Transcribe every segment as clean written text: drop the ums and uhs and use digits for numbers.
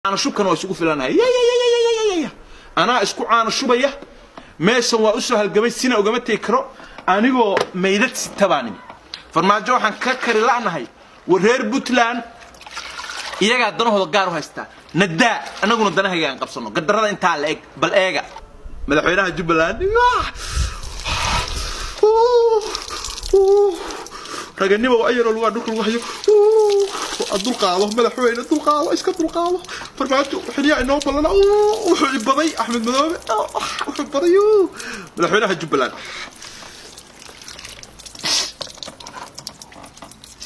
Caano shubkan waa isugu filanahay. Ya anaa isku caano shubaya. Meeshan waa usoo halgamay, sina ugama tegi karo anigoo maydad sita baan imi. Farmaajo waxaan ka kari la'nahay reer Puntland, iyagaa danahooda gaar u haystaa. Nadaa annaguna danahayga aan qabsano. Gadarada intaa la eg bal eega. Madaxweynaha Jubbaland, raganimo waa ayaroo lugaa dhulka lagu hayo. Dulqaado madaxweyne, dulqaado, iska dulqaado. Farmaajo xiliyaa inoo ballana. Wuxuu ibaday Axmed Madoobe, wuxuu baday madaxweynaha Jubbaland.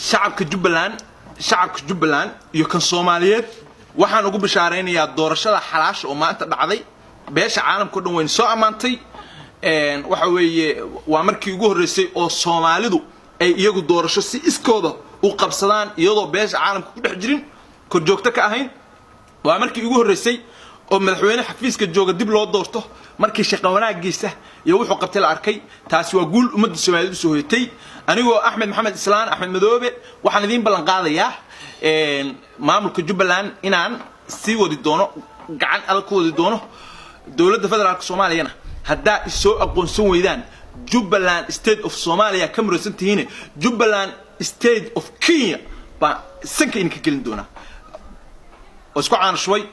Shacabka Jubbaland, shacabka Jubbaland iyo kan Soomaaliyeed waxaan ugu bishaaraynayaa doorashada xalaasha oo maanta dhacday. Beesha caalamka o dhan wayna soo ammaantay. Waxa weeye waa markii ugu horreysay oo Soomaalidu ay iyagu doorasho si iskooda u qabsadaan, iyadoo beesha caalamka ku dhex jirin, korjoogto ka ahayn. Waa markii ugu horreysay oo madaxweyne xafiiska jooga dib loo doorto, markii shaqo wanaagiisa iyo wuxuu qabtay la arkay. Taasi waa guul ummadda Soomaaliyeed usoo hoyatay. Anigoo Axmed Maxamed Islaan, Axmed Madoobe, waxaan idiin ballan qaadayaa maamulka Jubbaland inaan sii wadi doono, gacan adag ku wadi doono. Dowladda federaalka Soomaaliyana, haddaa isoo aqoonsan weydaan, Jubbaland State of Somalia ka muraysan tihiin, Jubbaland State of Kenya baan sanka idinka gelin doonaa oo isku caano shubay.